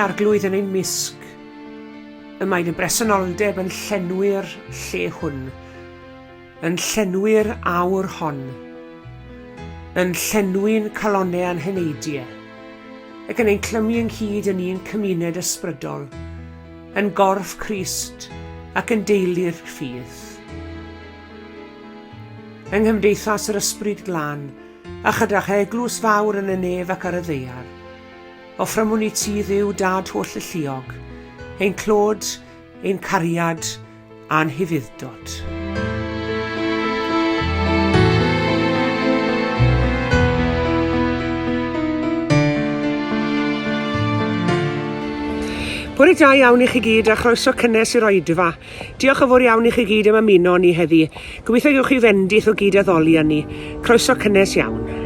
Arglwydd yn ein mysg. Y mae dy bresenoldeb yn llenwi'r lle hwn, yn llenwi'r awr hon, yn llenwi'n calonnau a'n heneidiau, ac yn ein clymu ynghyd yn un cymuned ysbrydol, yn gorff Crist ac yn deulu'r ffydd. Yng nghymdeithas yr Ysbryd Glân, a chyda'ch eglwys fawr yn y nef ac ar y ddaear, offrymwn i ti Dduw Dad holl alluog, ein clod, ein cariad a'n hufudd-dod. Bore da iawn i chi gyd a chroeso cynnes i'r oedfa. Diolch yn fawr iawn i chi gyd am ymuno â ni heddi. Gobeithio gewch chi fendith o gyd addoli â ni. Croeso cynnes iawn.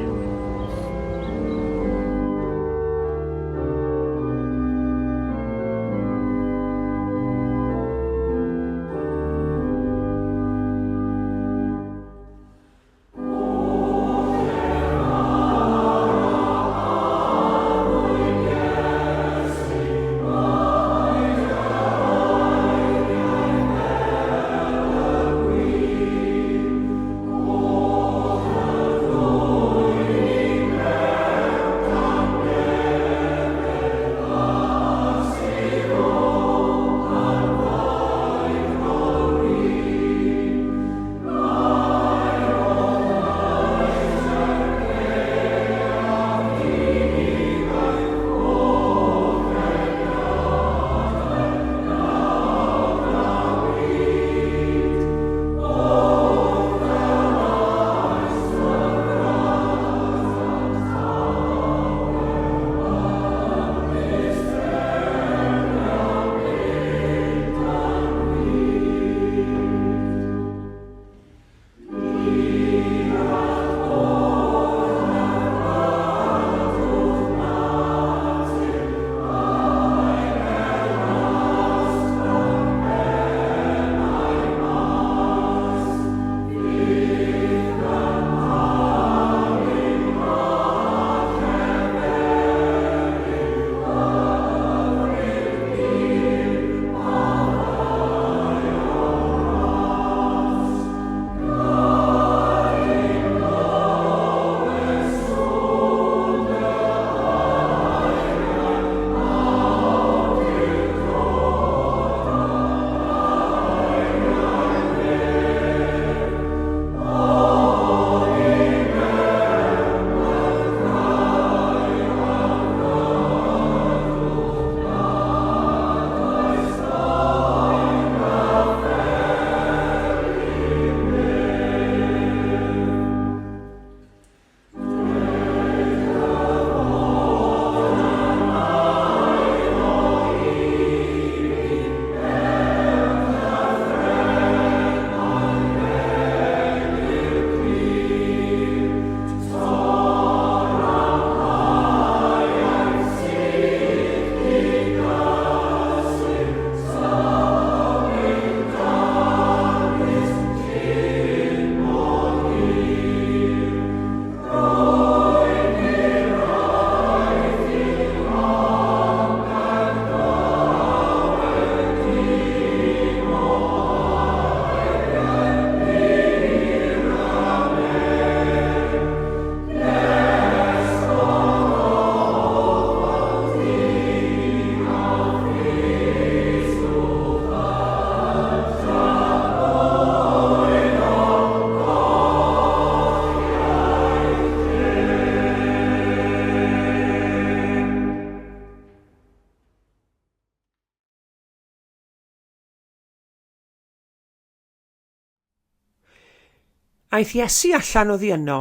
Aeth Iesu allan oddi yno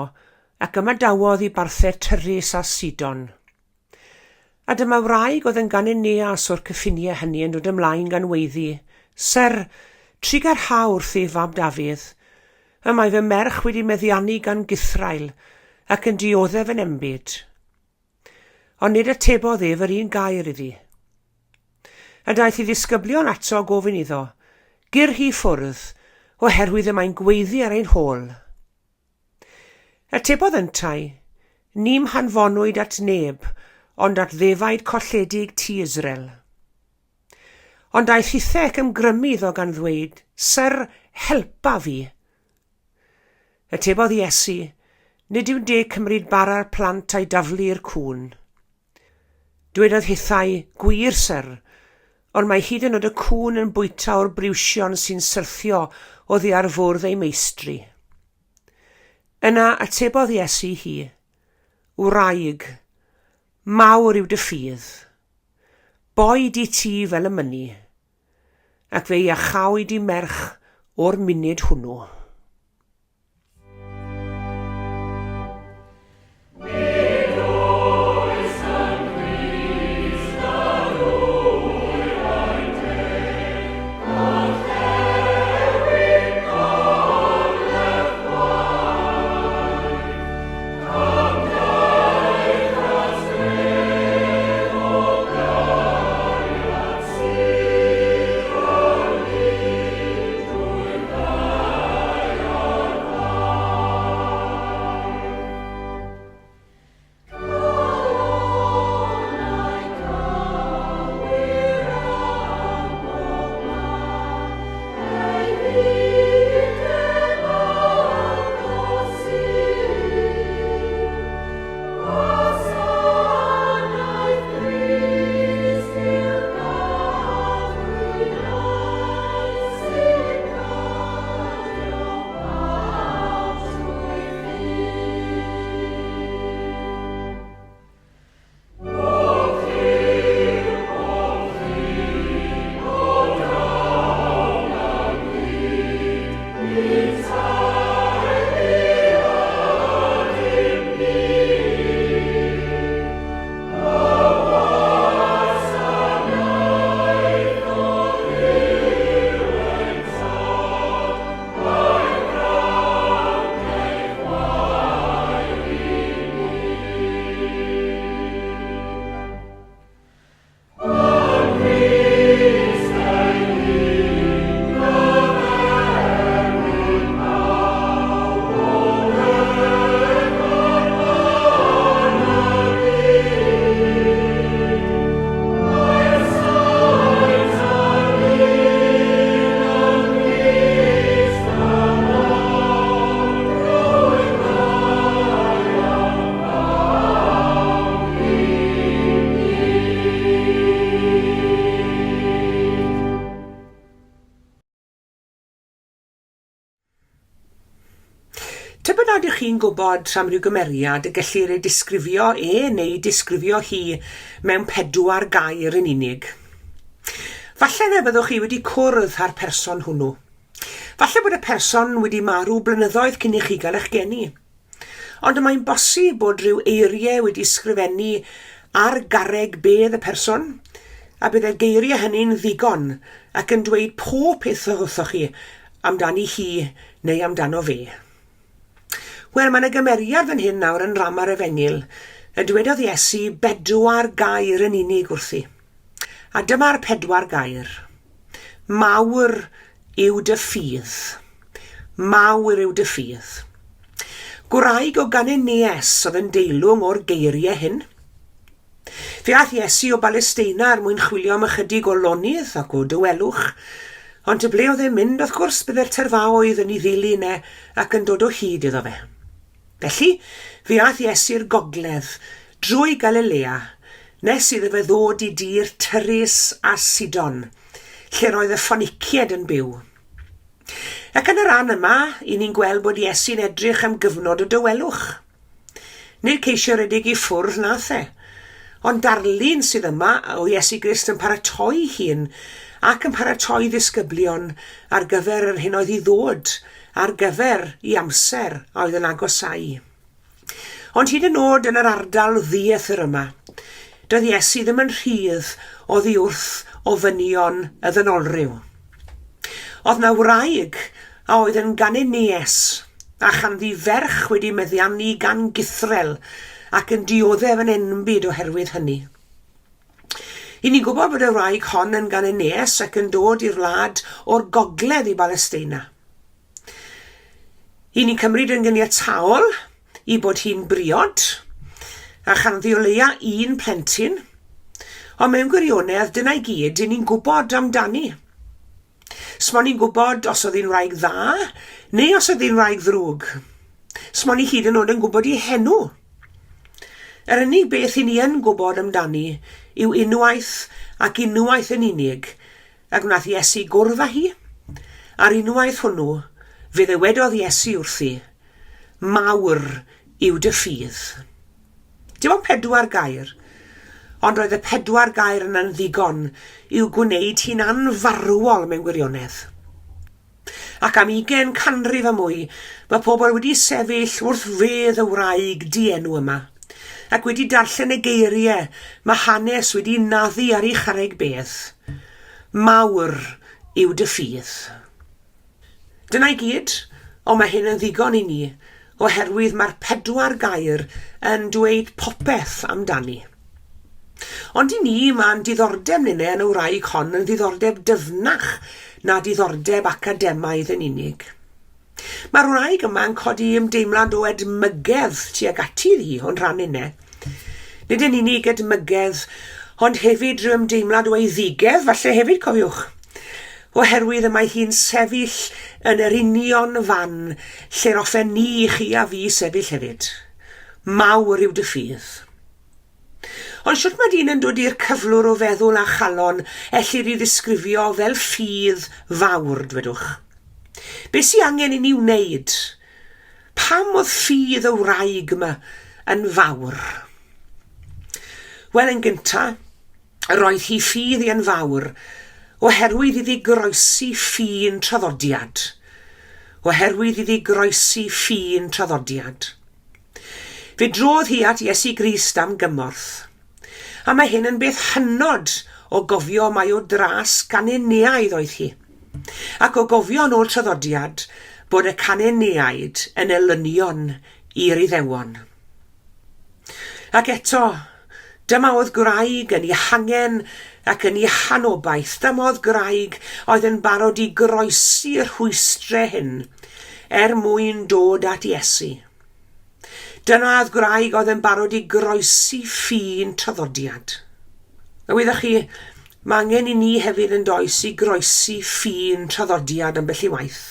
ac ymadawodd i barthau Tyrus a Sidon. A dyma wraig oedd yn Gananeas o'r cyffiniau hynny yn dod ymlaen gan weiddi, Syr, trugarha wrthyf, fab Dafydd. Y mae fy merch wedi meddiannu gan gythraul ac yn dioddef yn enbyd. Ond nid atebodd ef yr un gair iddi. A daeth ei ddisgyblion ato a gofyn iddo, Gyr hi ffwrdd, oherwydd y mae'n gweiddi ar ein hôl. Atebodd yntau, Ni'm hanfonwyd at neb, ond at ddefaid colledig tŷ Israel. Ond aeth hithe ac ymgrymu iddo gan ddweud, Syr, helpa fi! Atebodd Iesu, Nid yw'n deg cymryd bara'r plant a'i daflu i'r cŵn. Dwedodd hithau, Gwir, syr, ond mae hyd yn oed y cŵn yn bwyta o'r briwsion sy'n syrthio oddi ar fwrdd eu meistri. Yna atebodd Iesu hi, Wraig, mawr yw dy ffydd. Boed i ti fel y mynni. Ac fe iachawyd i merch o'r munud hwnnw. Tybed a ydych chi'n gwybod am ryw gymeriad y gellir ei disgrifio e neu disgrifio hi mewn pedwar gair yn unig? Falle na fyddwch chi wedi cwrdd â'r person hwnnw. Falle bod y person wedi marw blynyddoedd cyn i chi gael eich geni. Ond y mae'n bosib bod rhyw eiriau wedi sgrifennu ar garreg bedd y person, a byddai'r geiriau hynny'n ddigon ac yn dweud pob peth wrthoch chi amdani hi neu amdano fe. Wel, mae yna gymeriad fan hyn nawr yn nrama'r Efengyl, y dywedodd Iesu bedwar gair yn unig wrthi. A dyma'r pedwar gair. Mawr yw dy ffydd. Mawr yw dy ffydd. Gwraig o Gananees oedd yn deilwng o'r geiriau hyn. Fe aeth Iesu o Balesteina er mwyn chwilio am ychydig o lonydd ac o dawelwch, ond ty ble oedd e'n mynd, wrth gwrs, byddai'r tyrfaoedd yn ei ddilyn e ac yn dod o hyd iddo fe. Felly, fe aeth Iesu i'r gogledd, drwy Galilea, nes iddo fe ddod i dir Tyrus a Sidon, lle roedd y Ffoniciaid yn byw. Ac yn y rhan yma, i ni'n gweld bod Iesu'n edrych am gyfnod o dawelwch. Nid ceisio rhedeg i ffwrdd nath e, ond darlun sydd yma o Iesu Grist yn paratoi hun ac yn paratoi ddisgyblion ar gyfer yr hyn oedd i ddod, ar gyfer i amser a oedd yn agosáu. Ond hyd yn oed yn yr ardal ddiethr yma, doedd Iesu ddim yn rhydd oddi wrth ofynion y ddynolryw. Oedd na wraig a oedd yn Gananees, a chanddi ferch wedi meddiannu gan gythrel ac yn dioddef yn enbyd oherwydd hynny. I ni'n gwybod bod y wraig hon yn Gananees ac yn dod i'r wlad o'r gogledd i Balesteina. I ni'n cymryd yn gyniataol i bod hi'n briod, A chanddi o leia un plentyn. Ond mewn gwirionedd, dyna i gyd dyn ni'n gwybod amdani. Smo ni'n gwybod os oedd hi'n wraig dda, neu os oedd hi'n wraig ddrwg. Smo ni hyd yn oed yn gwybod ei henw. Yr unig beth i ni yn gwybod amdani yw unwaith ac unwaith yn unig y gwnaeth Iesu gwrdd â hi. A'r unwaith hwnnw, fe ddywedodd Iesu wrthi, Mawr yw dy ffydd. Dim ond pedwar gair, ond roedd y pedwar gair yna'n ddigon i'w gwneud hi'n anfarwol mewn gwirionedd. Ac am ugain canrif a mwy, mae pobl wedi sefyll wrth fedd y wraig dienw yma, ac wedi darllen y geiriau mae hanes wedi naddu ar ei charreg bedd. Mawr yw dy ffydd. Dyna i gyd, ond mae hyn yn ddigon i ni, oherwydd mae'r pedwar gair yn dweud popeth amdani. Ond i ni, mae'n diddordeb ninne yn y wraig hon yn ddiddordeb dyfnach na diddordeb academaidd yn unig. Mae'r wraig yma yn codi ymdeimlad o edmygedd tuag ati hi o'n rhan ninne. Nid yn unig edmygedd, ond hefyd rhyw ymdeimlad o eiddigedd, falle hefyd, cofiwch. Oherwydd y mae hi'n sefyll yn yr union fan lle'r offen ni, chi a fi sefyll hefyd. Mawr yw dy ffydd. Ond shwt mae dyn yn dod i'r cyflwr o feddwl a chalon ellir i ddisgrifio fel ffydd fawr, dwedwch? Be sy angen i ni wneud? Pam oedd ffydd y wraig yma yn fawr? Wel, yn gynta, Roedd hi ffydd i yn fawr oherwydd iddi groesi ffin traddodiad. Oherwydd iddi groesi ffin traddodiad. Fe drodd hi at Iesu Grist am gymorth. A mae hyn yn beth hynod o gofio mai o dras Gananeaidd oedd hi. Ac o gofio yn ôl traddodiad bod y Cananeaid yn elynion i'r Iddewon. Ac eto, dyma oedd gwraig yn ei hangen ac yn ei hanobaith, dyma oedd gwraig oedd yn barod i groesi'r rhwystrau hyn er mwyn dod at Iesu. Dyna oedd gwraig oedd yn barod i groesi ffin traddodiad. A wyddoch chi, mae angen i ni hefyd yn does i groesi ffin traddodiad ambell i waith.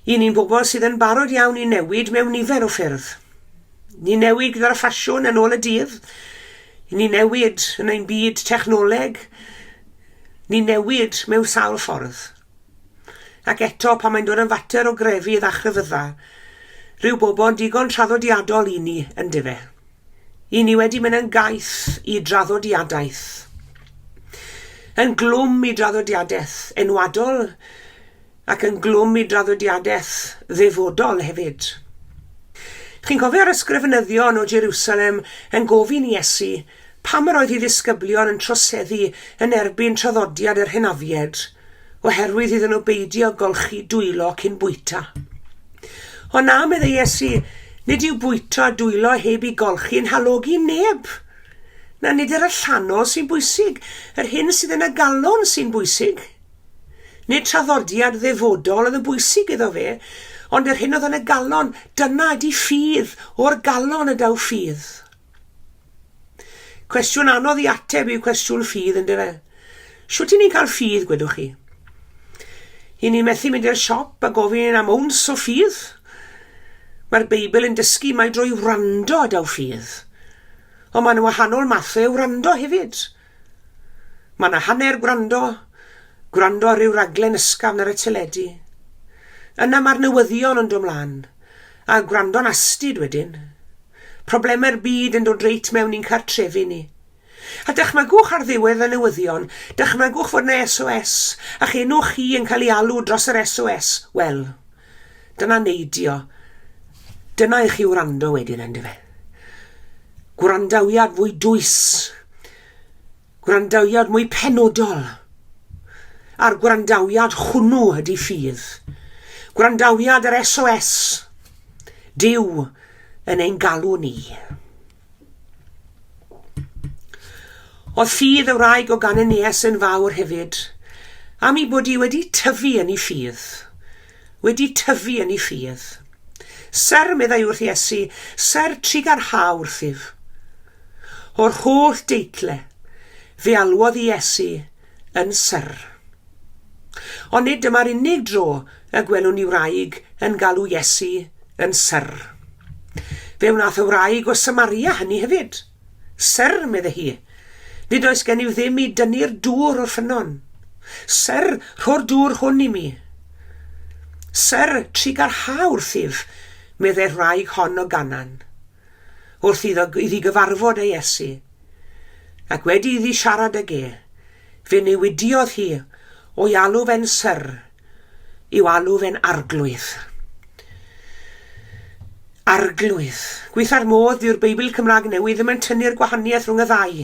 I ni'n bobl sydd yn barod iawn i newid mewn nifer o ffyrdd. Ni newid gyda'r ffasiwn yn ôl y dydd. Ni newid yn ein byd technoleg. Ni newid mewn sawl ffordd. Ac eto, pan mae'n dod yn fater o grefydd a chrefydda, rhyw bobl digon traddodiadol i ni, yndyfe. I ni wedi mynd yn gaeth i draddodiadaeth. Yn glwm i draddodiadaeth enwadol ac yn glwm i draddodiadaeth ddefodol hefyd. Chi'n cofio'r ysgrifenyddion o Jerusalem yn gofyn i Iesu pam yr oedd ei ddisgyblion yn troseddu yn erbyn traddodiad yr hynafiaid oherwydd iddyn nhw beidio golchi dwylo cyn bwyta. O na, meddai Iesu, nid yw bwyta dwylo heb i golchi yn halogi neb. Na, nid yr allanol sy'n bwysig, yr hyn sydd yn y galon sy'n bwysig. Nid traddodiad ddefodol oedd yn bwysig iddo fe, ond yr hyn oedd yn y galon, dyna ydy ffydd, o'r galon y daw ffydd. Cwestiwn anodd i ateb yw cwestiwn ffydd, ynddo fe? Shwt i ni'n cael ffydd, gwedwch chi? I ni'n methu mynd i'r siop a gofyn am owns o ffydd? Mae'r Beibl yn dysgu mai drwy wrando y daw ffydd. Ond mae yna wahanol mathau o wrando hefyd. Mae yna hanner gwrando, gwrando ar ryw raglen ysgafn ar y teledu. Yna mae'r newyddion yn dod mlaen, a gwrando'n astud wedyn. Problemau'r byd yn dod reit mewn i'n cartrefi ni. A dychmygwch ar ddiwedd y newyddion, dychmygwch fod 'na SOS, a'ch enw chi yn cael ei alw dros yr SOS. Wel, dyna neidio. Dyna i chi wrando wedyn, yndyfe? Gwrandawiad fwy dwys. Gwrandawiad mwy penodol. A'r gwrandawiad hwnnw ydy ffydd. Gwrandawiad yr SOS. Duw yn ein galw ni. Oedd ffydd y wraig o Gananeas yn fawr hefyd, am ei bod hi wedi tyfu yn ei ffydd. Wedi tyfu yn ei ffydd. Syr, meddai wrth Iesu, syr, trugarha wrthyf. O'r holl deitle, fe alwodd Iesu yn Syr. Ond nid dyma'r unig dro y gwelwn ni wraig yn galw Iesu yn Syr. Fe wnaeth y wraig o Samaria hynny hefyd. Syr, medde hi, nid oes gennyf ddim i dynnu'r dŵr o'r ffynnon. Syr, rho'r dŵr hwn i mi. Syr, trugarha wrthyf, meddai'r wraig hon o Ganan, wrth iddo iddi gyfarfod â Iesu. Ac wedi iddi siarad ag e, fe newidiodd hi o'i alw fe'n Syr i'w alw fe'n Arglwydd. Arglwydd. Gweitha'r modd, dyw'r Beibl Cymraeg Newydd ddim yn tynnu'r gwahaniaeth rhwng y ddau.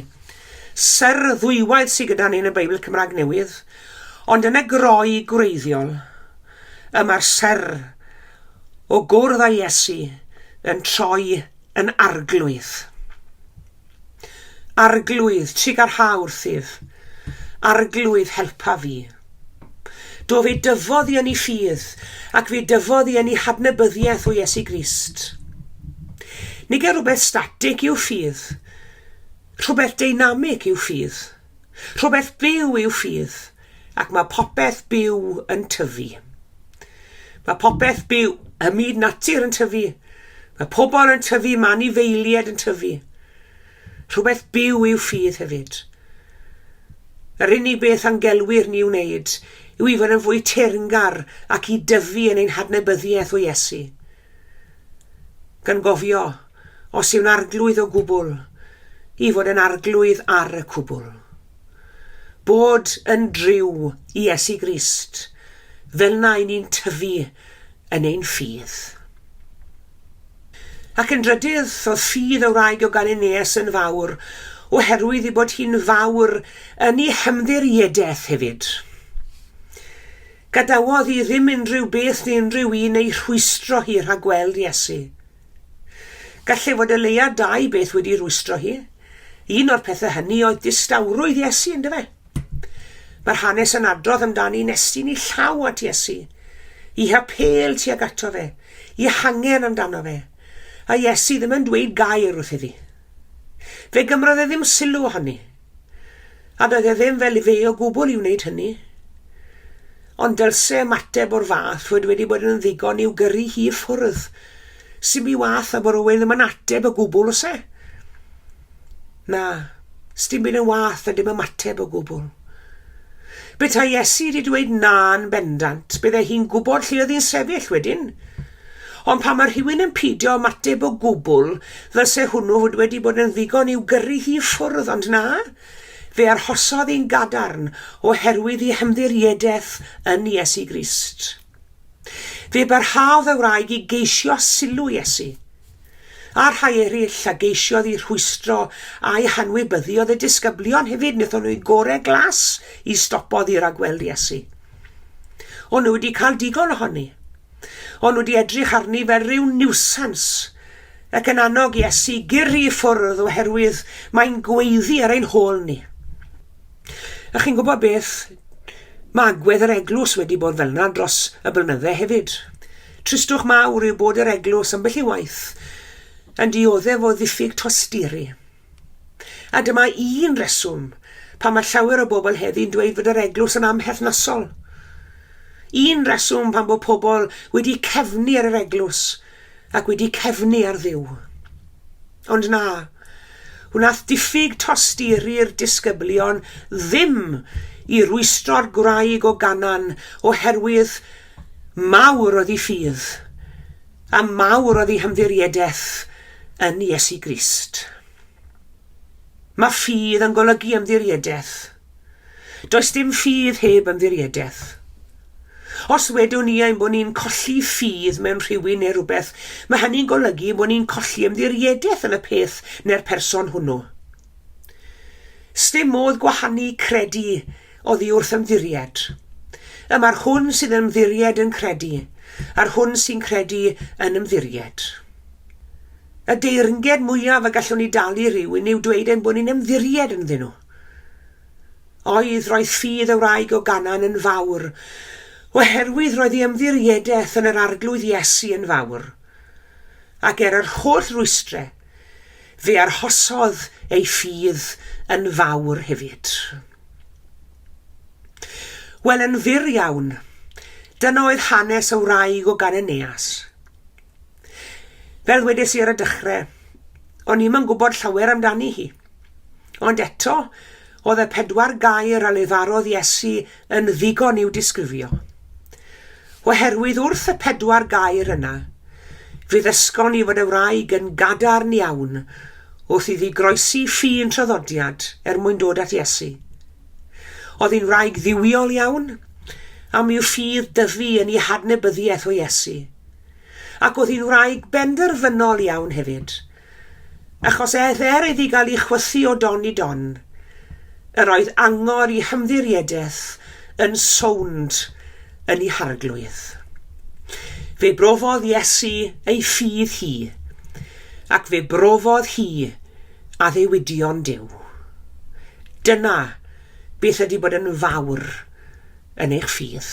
Syr ddwywaith sydd gyda ni yn y Beibl Cymraeg Newydd, ond yn y groi gwreiddiol, y mae'r syr o gwrdd â Iesu yn troi yn arglwydd. Arglwydd, trugarha wrthyf. Arglwydd, helpa fi. Do fe dyfodd i yn ei ffydd, ac fe dyfodd i yn ei hadnabyddiaeth o Iesu Grist. Nid e rhywbeth statig yw ffydd, rhywbeth deinamig yw ffydd, rhywbeth byw yw ffydd, ac mae popeth byw yn tyfu. Mae popeth byw ym myd natur yn tyfu. Mae pobl yn tyfu, mae anifeiliaid yn tyfu. Rhywbeth byw yw ffydd hefyd. Yr unig beth a'n gelwir ni wneud yw i fod yn fwy teyrngar ac i dyfu yn ein hadnabyddiaeth o Iesu. Gan gofio, os yw'n arglwydd o gwbl, i fod yn arglwydd ar y cwbl. Bod yn driw i Iesu Grist, fel na i ni'n tyfu yn ein ffydd. Ac yn drydydd, oedd ffydd y wraig o Galileas yn fawr, oherwydd ei bod hi'n fawr yn ei hymddiriedaeth hefyd. Gadawodd hi ddim unrhyw beth neu unrhyw un ei rhwystro hi rhag gweld Iesu. Gallai fod o leia dau beth wedi rwystro hi. Un o'r pethau hynny oedd distawrwydd Iesu, yndyfe? Mae'r hanes yn adrodd amdani yn estyn ei llaw at Iesu, i hapêl tuag ato fe, i hangen amdano fe, a Iesu ddim yn dweud gair wrth iddi. Fe gymrodd e ddim sylw ohoni, a doedd e ddim fel fe o gwbl i wneud hynny. Ond dylse ymateb o'r fath fod wedi bod yn ddigon i'w gyrru hi i ffwrdd. Sim i wath a bod rhywun ddim yn ateb o gwbl, oes e? Na, sdim byd yn wath a dim ymateb o gwbl. Petai Iesu wedi dweud na'n bendant, bydde hi'n gwybod lle oedd hi'n sefyll wedyn. Ond pan mae rhywun yn pidio ymateb o gwbl, ddylse hwnnw fod wedi bod yn ddigon i'w gyrru hi ffwrdd, ond na, fe arhosodd hi'n gadarn oherwydd ei hymddiriedaeth yn Iesu Grist. Fe barhaodd y wraig i geisio sylw Iesu. A'r rhai eraill a geisiodd i rhwystro a'i hanwybyddu oedd y disgyblion hefyd, wnaethon nhw eu gorau glas i stopo ddi rhag gweld Iesu. O'n nhw wedi cael digon ohoni. O'n nhw wedi edrych arni fel rhyw niwsans ac yn annog Iesu gyrru i ffwrdd oherwydd mae'n gweiddi ar ein hôl ni. A chi'n gwybod beth? Mae agwedd yr eglwys wedi bod fel yna dros y blynydde hefyd. Tristwch mawr yw bod yr eglwys ambell i waith yn dioddef o ddiffyg tosturi. A dyma un reswm pam mae llawer o bobl heddi'n dweud fod yr eglwys yn amherthnasol. Un reswm pam bod pobl wedi cefnu ar yr eglwys ac wedi cefnu ar Dduw. Ond na, wnaeth diffyg tosturi'r disgyblion ddim i rwystro'r gwraig o Ganan oherwydd mawr oedd ei ffydd a mawr oedd ei hymddiriedaeth yn Iesu Grist. Mae ffydd yn golygu ymddiriedaeth. Does dim ffydd heb ymddiriedaeth. Os wedwn ni ein bod ni'n colli ffydd mewn rhywun neu rhywbeth, mae hynny'n golygu ein bod ni'n colli ymddiriedaeth yn y peth neu'r person hwnnw. Sdim modd gwahanu credu oddi wrth ymddiried. Y mae'r hwn sydd yn ymddiried yn credu, a'r hwn sy'n credu yn ymddiried. Y deyrnged mwyaf y gallwn ni dalu rhywun yw dweud ein bod ni'n ymddiried ynddyn nhw. Oedd, roedd ffydd y wraig o Ganan yn fawr, oherwydd roedd ei ymddiriedaeth yn yr Arglwydd Iesu yn fawr. Ac er yr holl rwystrau, fe arhosodd ei ffydd yn fawr hefyd. Wel, yn fyr iawn, dyna oedd hanes y wraig o Gananeas. Fel wedes i ar y dechrau, o'n i'm yn gwybod llawer amdani hi. Ond eto, oedd y pedwar gair a lefarodd Iesu yn ddigon i'w disgrifio. Oherwydd wrth y pedwar gair yna, fe ddysgon ni fod y wraig yn gadarn iawn wrth iddi groesi ffin traddodiad er mwyn dod at Iesu. Oedd hi'n wraig dduwiol iawn, am i'w ffydd dyfu yn ei hadnebyddiaeth o Iesu. Ac oedd hi'n wraig benderfynol iawn hefyd, achos er iddi gael ei chwythu o don i don, yr oedd angor i hymddiriedaeth yn sownd yn ei harglwydd. Fe brofodd Iesu ei ffydd hi, ac fe brofodd hi addewidion Duw. Dyna beth ydy bod yn fawr yn eich ffydd.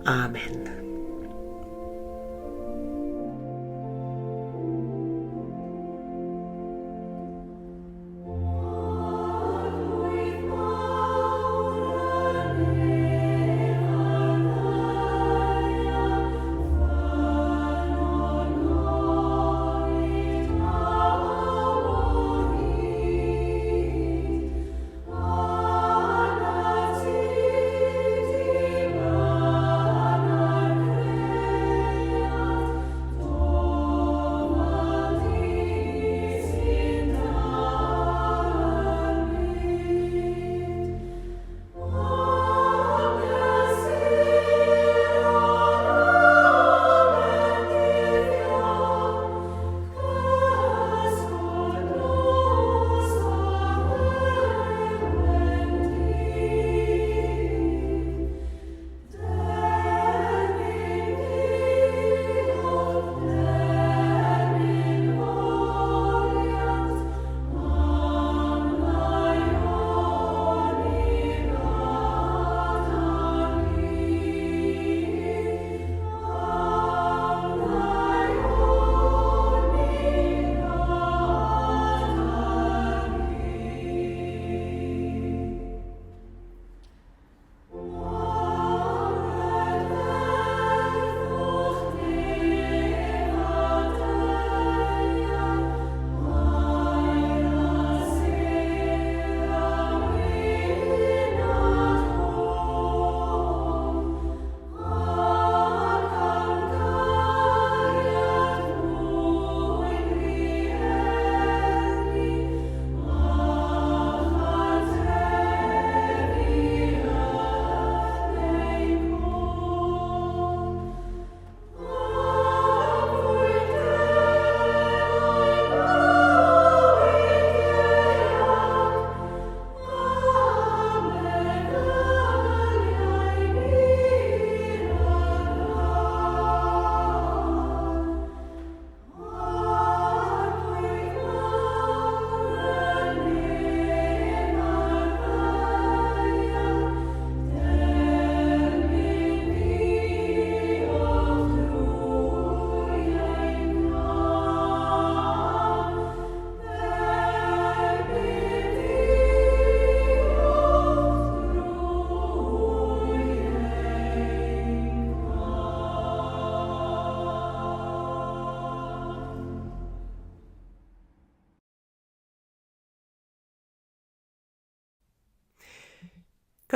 Amen.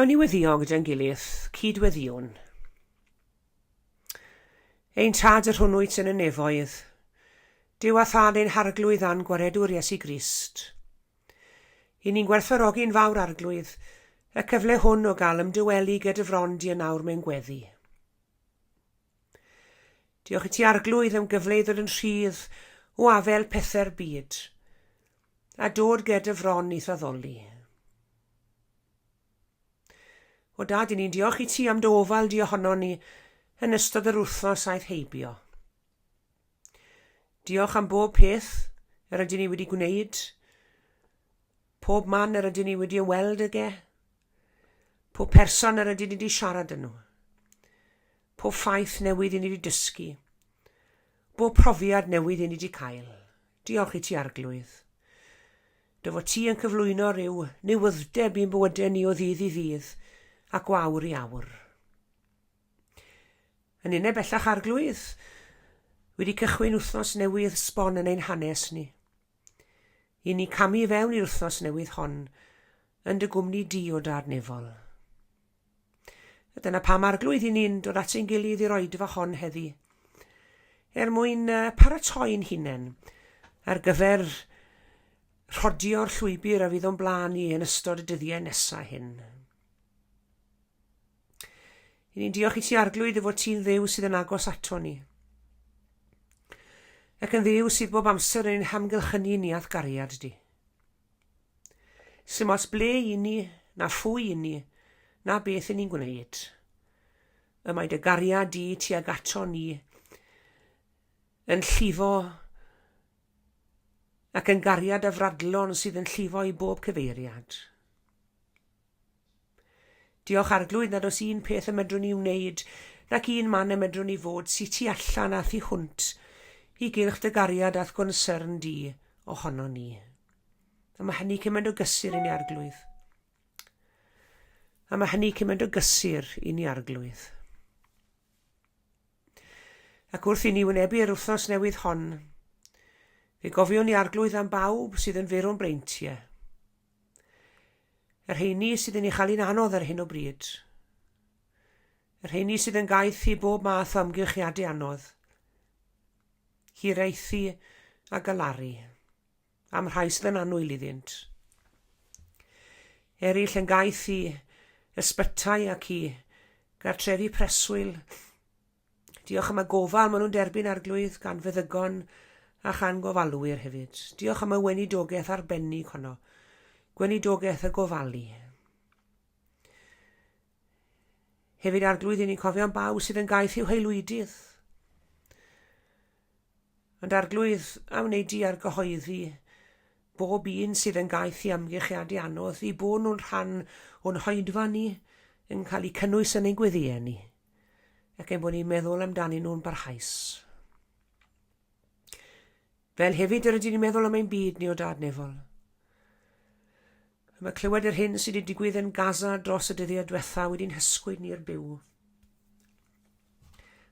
Gawn ni weddio gyda'n gilydd, cyd-weddïwn. Ein Tad yr hwn wyt yn y nefoedd, Duw a Thad ein Harglwydd a'n Gwaredwr Iesu Grist. I ni'n gwerthfawrogi'n fawr Arglwydd y cyfle hwn o gael ymdywelu gyda fron di yn awr mewn gweddi. Diolch i ti Arglwydd am gyfle i ddod yn rhydd o afael pethau'r byd a dod ger dy fron i'th addoli. O Dad, i ni'n diolch i ti am dy ofal di ohono ni yn ystod yr wythnos aeth heibio. Diolch am bob peth yr ydyn ni wedi gwneud, pob man yr ydyn ni wedi ymweld ag e, pob person yr ydyn ni wedi siarad â nhw, pob ffaith newydd i ni wedi dysgu, bob profiad newydd i ni wedi cael. Diolch i ti Arglwydd. Dy fod ti yn cyflwyno rhyw newyddeb i'n bywydau ni o ddydd i ddydd ac o awr i awr. Yn unau bellach Arglwydd, wedi cychwyn wythnos newydd sbon yn ein hanes ni. I ni camu i fewn i'r wythnos newydd hon yn dy gwmni di o Dad Nefol. A dyna pam Arglwydd i ni'n dod at ein gilydd i'r oedfa hon heddi, er mwyn paratoi'n hunain ar gyfer rhodio'r llwybr a fydd o'n blaen ni yn ystod y dyddiau nesaf hyn. I ni'n diolch i ti Arglwydd y fod ti'n Dduw sydd yn agos ato ni. Ac yn Dduw sydd bob amser yn ein hamgylchynu ni a'th gariad di. Sim ots ble i ni, na phwy i ni, na beth i ni'n gwneud. Y mae dy gariad di tuag ato ni yn llifo ac yn gariad afradlon sydd yn llifo i bob cyfeiriad. Diolch Arglwydd nad oes un peth y medrwn ni wneud nac un man y medrwn ni fod sy tu allan a thu hwnt i gylch dy gariad a'th gonsyrn di ohono ni. A mae hynny cymaint o gysur i ni Arglwydd. A mae hynny cymaint o gysur i ni Arglwydd. Ac wrth i ni wynebu'r wythnos newydd hon, fe gofiwn ni Arglwydd am bawb sydd yn ferw'n breintiau. Y rheini sydd yn ei chael hi'n anodd ar hyn o bryd. Y rheini sydd yn gaeth i bob math o amgylchiadau anodd. Hiraethu a galaru. Am rhai sydd yn annwyl iddynt. Eraill yn gaeth i ysbytai ac i gartrefi preswyl. Diolch am y gofal maen nhw'n derbyn Arglwydd gan feddygon a chan gofalwyr hefyd. Diolch am y weinidogaeth arbennig honno, gweinidogaeth y gofalu. Hefyd Arglwydd, i ni'n cofio am bawb sydd yn gaeth i'w haelwydydd. Ond Arglwydd, a wnei di argyhoeddi bob un sydd yn gaeth i amgylchiadau anodd, i bod nhw'n rhan o'n hoedfa ni, yn cael eu cynnwys yn ein gweddïau ni, ac ein bod ni'n meddwl amdanyn nhw'n barhaus. Fel hefyd yr ydyn ni'n meddwl am ein byd ni o Dad Nefol. Mae clywed yr hyn sydd wedi digwydd yn Gaza dros y dyddiau diwetha wedi'n hysgwyd ni'r byw.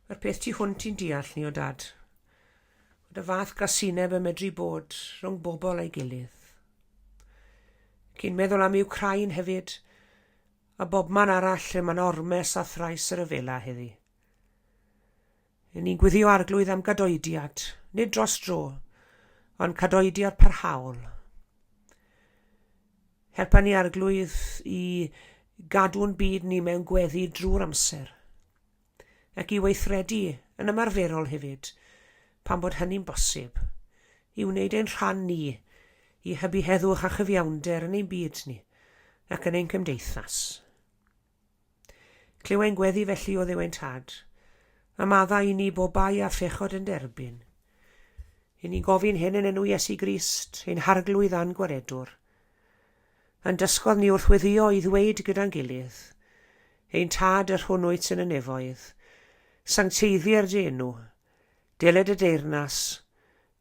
Mae'r peth tu hwnt i'n deall ni o Dad. Bod y fath gasineb yn medru bod rhwng bobl a'i gilydd. Cyn meddwl am Wcráin hefyd, a bobman arall lle mae'n ormes a thrais y rhyfela heddi. Yn ni'n gweddio Arglwydd am gadoediad, nid dros dro, ond cadoediad parhaol. Helpa ni Arglwydd i gadw'n byd ni mewn gweddi drwy'r amser, ac i weithredu yn ymarferol hefyd, pan bod hynny'n bosib, i wneud ein rhan ni i hybu heddwch a chyfiawnder yn ein byd ni ac yn ein cymdeithas. Clyw ein gweddi felly o Dduw ein Tad, a maddau i ni bob bai a phechod yn derbyn. I ni'n gofyn hyn yn enw Iesu Grist, ein Harglwydd a'n Gwaredwr. A'n dysgodd ni wrth weddïo i ddweud gyda'n gilydd, Ein Tad yr hwn wyt yn y nefoedd, sancteiddier dy enw, deled y deyrnas,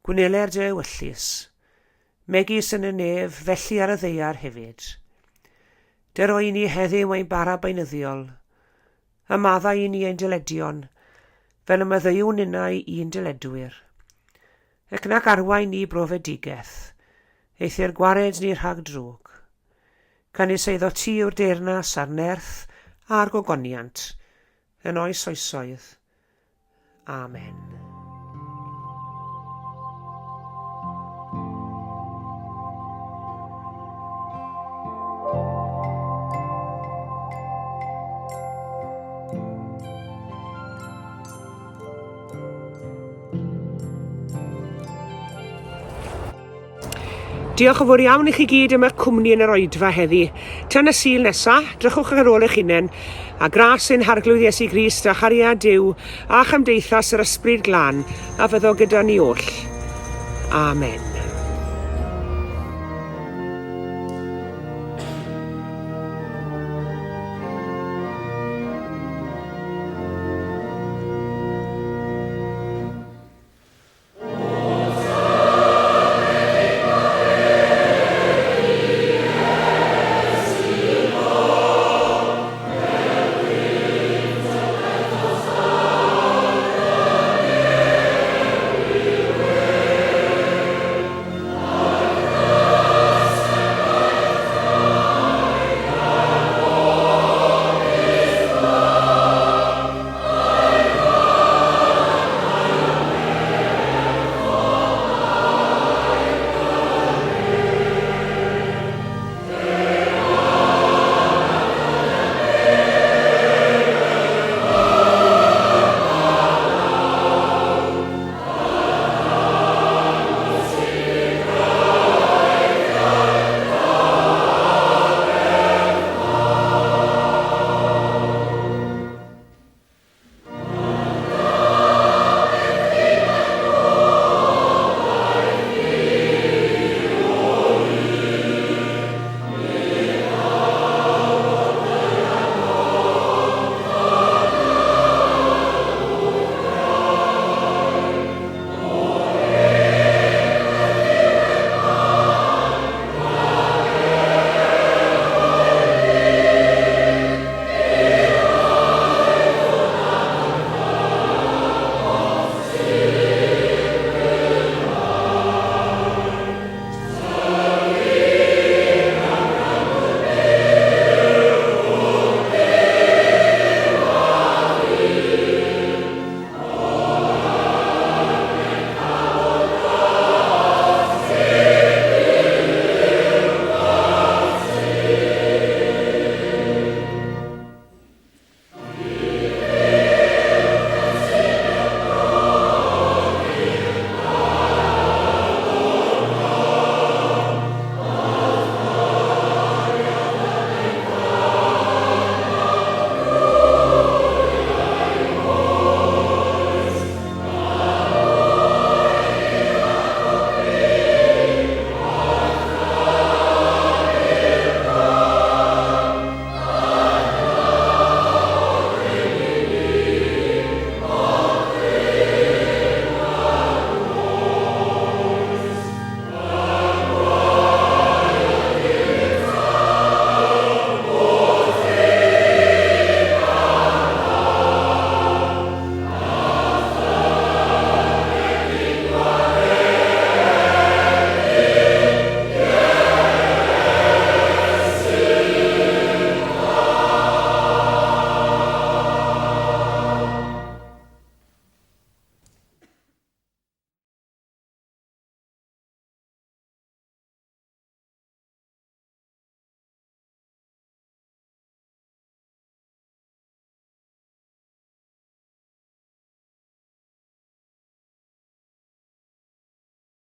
Gwneler dy ewyllys, megis yn y nef, felly ar y ddaear hefyd. Dyro i ni heddiw ein bara beunyddiol, a maddau i ni ein dyledion, fel y maddeuwn ninnau i'n dyledwyr. Ac nac arwain ni brofedigaeth, eithr gwared ni rhag drwg. Canys eiddo ti yw'r deyrnas a'r nerth a'r gogoniant, yn oes oesoedd. Amen. Diolch yn fawr iawn i chi gyd am eich cwmni yn yr oedfa heddi. Tan y Sul nesa, drychwch ar ôl eich hunain, a gras ein Harglwydd Iesu Grist a chariad Duw a chymdeithas yr Ysbryd Glân a fyddo gyda ni oll. Amen.